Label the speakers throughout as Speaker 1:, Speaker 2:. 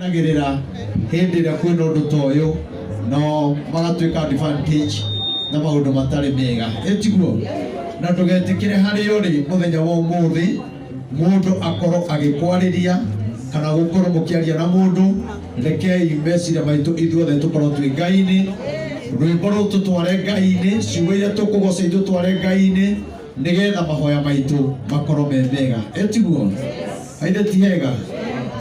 Speaker 1: Kenagĩrĩra hĩndĩ ĩrĩa kwĩna ũndũ ta ũyũ no magatuĩka advantage na maũndũ matarĩ mega, ĩtiguo? Na ndũgetĩkĩre harĩa ũrĩ mũthenya wa ũmũthĩ mũndũ akorwo agĩkwarĩria kana gũkorwo mũkĩaria na mũndũ. Rekei meciria maitũ ithuothe tũkorwo twĩ Ngai-inĩ, rwĩmbo rũu tũtware Ngai-inĩ, ciugo iria tũkũgoca itũtware Ngai-inĩ, nĩgetha mahoya maitũ makorwo me mega, ĩtiguo? Aithe ti hega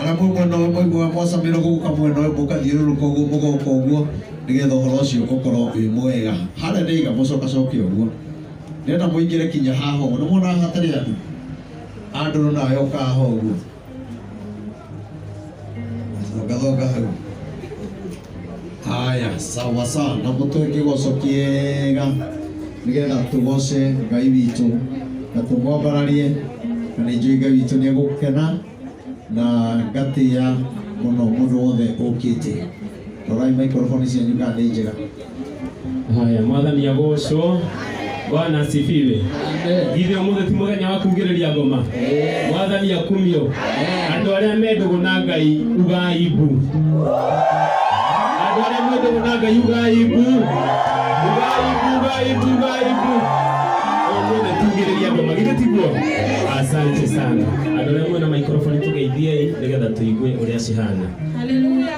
Speaker 1: arĩa mwĩ mwena ũyũ mwaigua mwacamĩrwo gũka mwena ũyũ, mũkathiũrũrũka ũguo, mũgoka ũguo, nĩgetha ũhoro ũcio ũkorwo wĩ mwega. Harĩa ndĩiga mũcokacoke ũguo, ndĩrenda mũingĩre kinya haha ũguo. Nĩmuona haha hatarĩ andũ andũ nawe ũka haha ũguo, thongathonga hau. Haya, sawa sawa, na mũtwe kĩgoco kĩega nĩgetha tũgoce Ngai witũ na tũmwambararie, na nĩ njũĩ Ngai witũ nĩ egũkena. Na ngatĩĩa mũno mũndũ wothe ũkĩte. Rorai microphone cianyu kana nĩ njega.
Speaker 2: Haya, Mwathani agocwo. Bwana asifiwe. Githĩ ũmũthĩ ti mũthenya wa kugĩrĩria ngoma? Mwathani akumio. Andũ arĩa me ndũgũ na Ngai, ugai mbu. Andũ arĩa me ndũgũ na Ngai, ugai mbu. Ugai mbu, ugai mbu, ugai mbu. Ũmũthĩ tugĩrĩria ngoma, githĩ tiguo? Asante sana. Andũ arĩa mwĩna microphone, tũgeithiei nĩgetha tũigue ũrĩa cihana.
Speaker 3: Haleluya.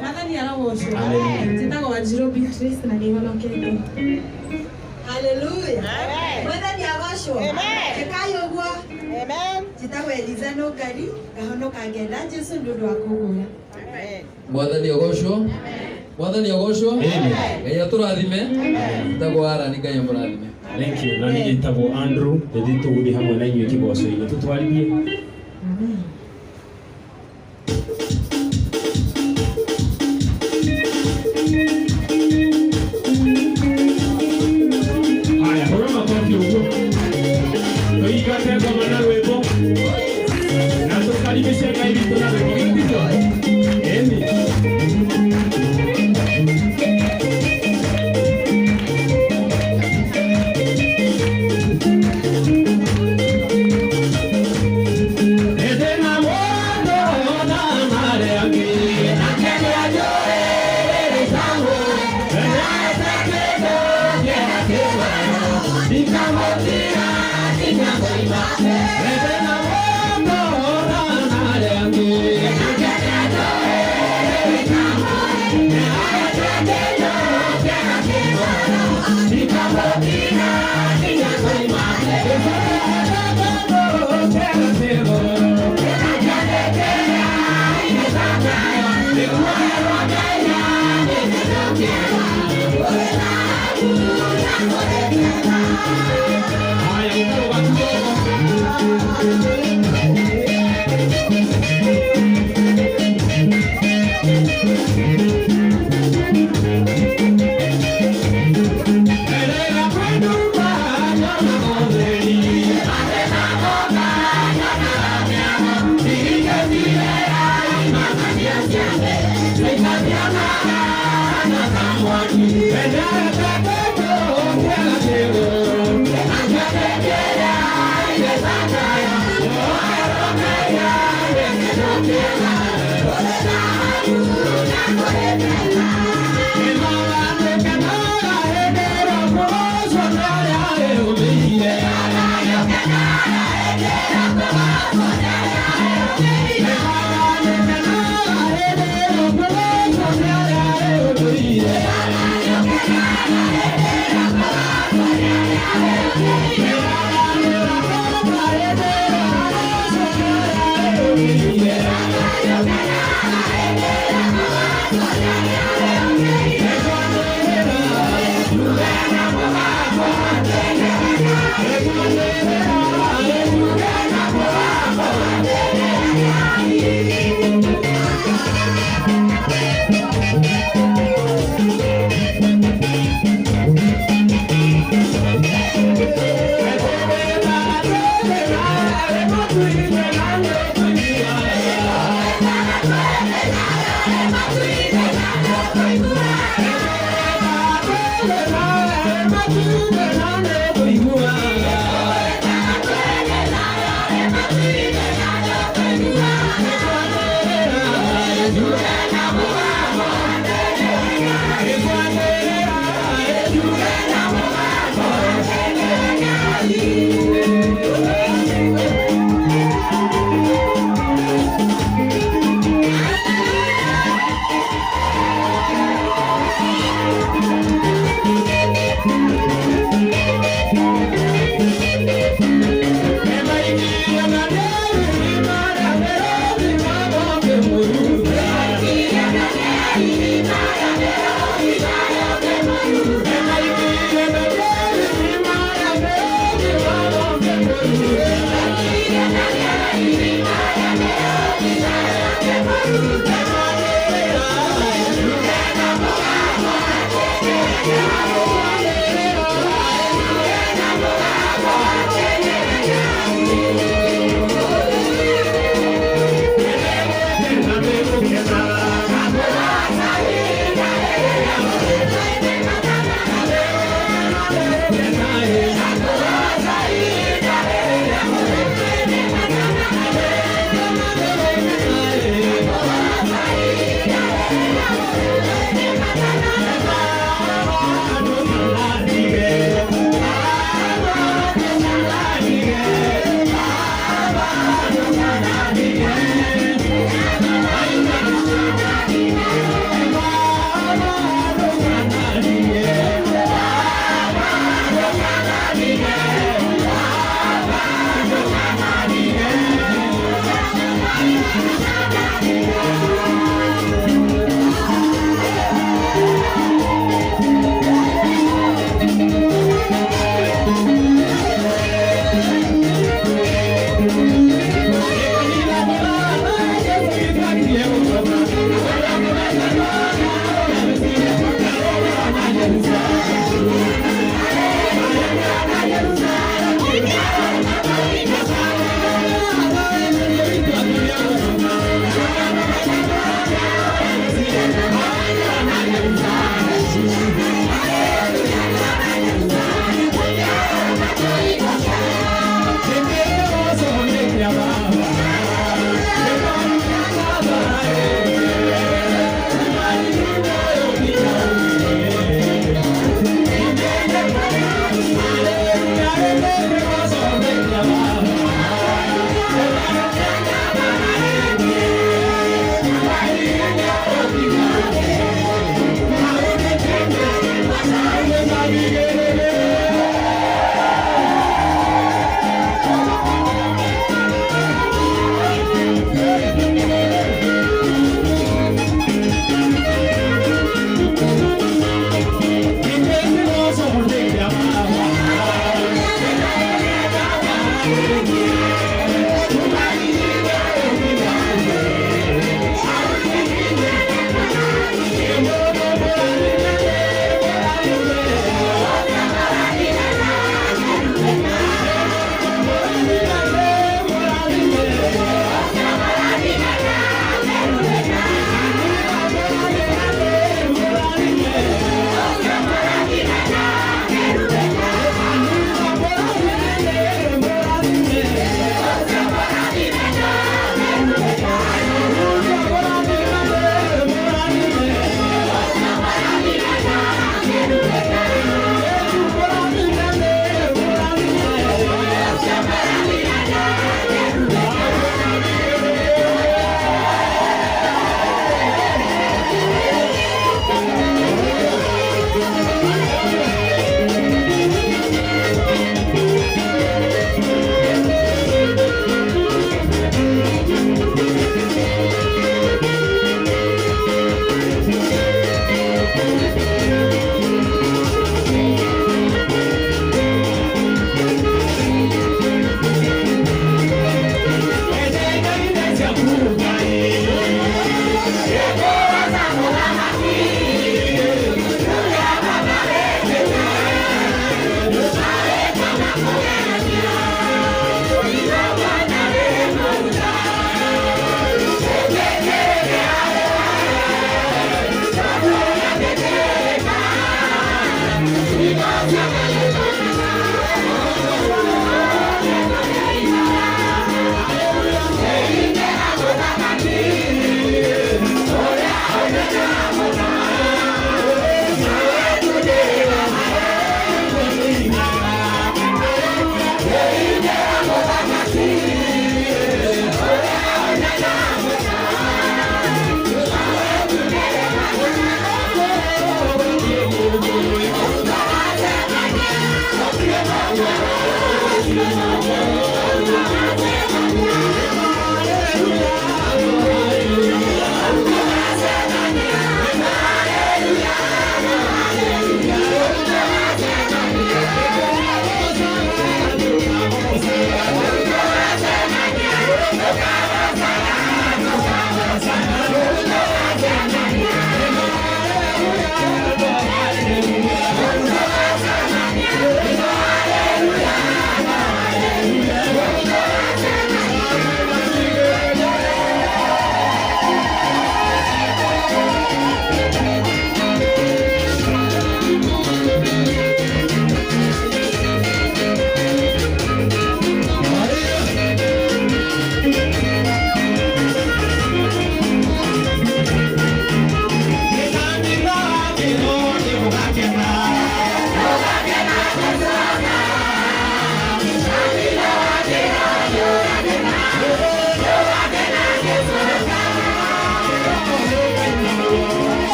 Speaker 3: Mwathani arogocwo.
Speaker 2: Hallelujah.
Speaker 3: Njĩtagwo Wanjirũ Beatrice na nĩhonokete.
Speaker 4: Haleluya. Mwathani agocwo. Ĩkai ũguo. Njĩtagwo Eliza Nũngari, ngahonoka ngenda Jesu nĩ ũndũ wa kũngũra.
Speaker 5: Mwathani agocwo. Mwathani agocwo.
Speaker 2: Amen.
Speaker 5: Ngai atũrathime. Njĩtagwo Arani, Ngai amũrathime.
Speaker 2: Thank you. Na niĩ njĩtagwo Andrew, ndĩthiĩ tũgũthiĩ hamwe na inyuĩ kĩgoco-inĩ. Tũtwarithie. Haya, hũra makobi ũguo. Tũingate ngoma na rwĩmbo. Na tũkaribishe Ngai witũ na rwĩmbo. Githĩ tiguo? Ĩni. Hĩndĩ na mũndũ na marĩa angĩ. Hĩndĩ na mũndũ na marĩa angĩ. Haya, mũkũrũga kidogo. Erega kwendumba nyona ũtheri.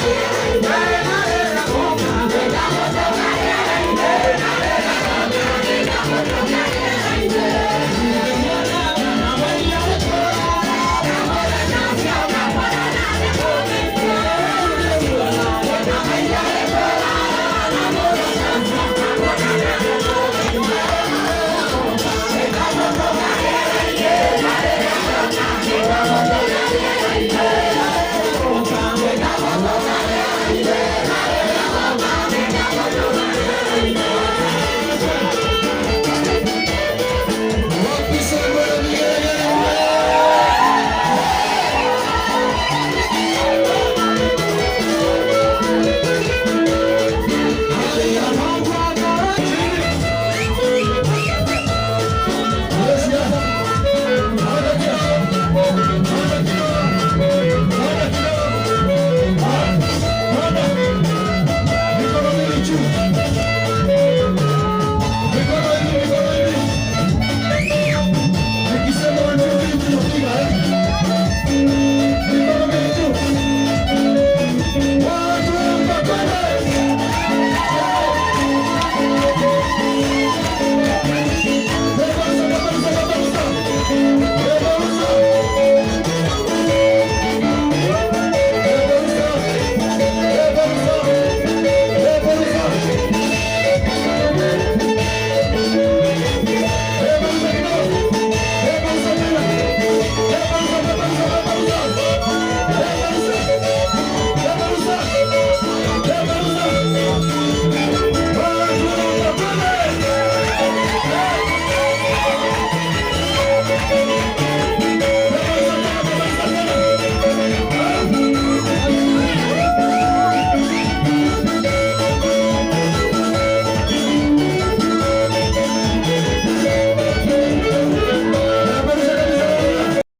Speaker 6: Thank you.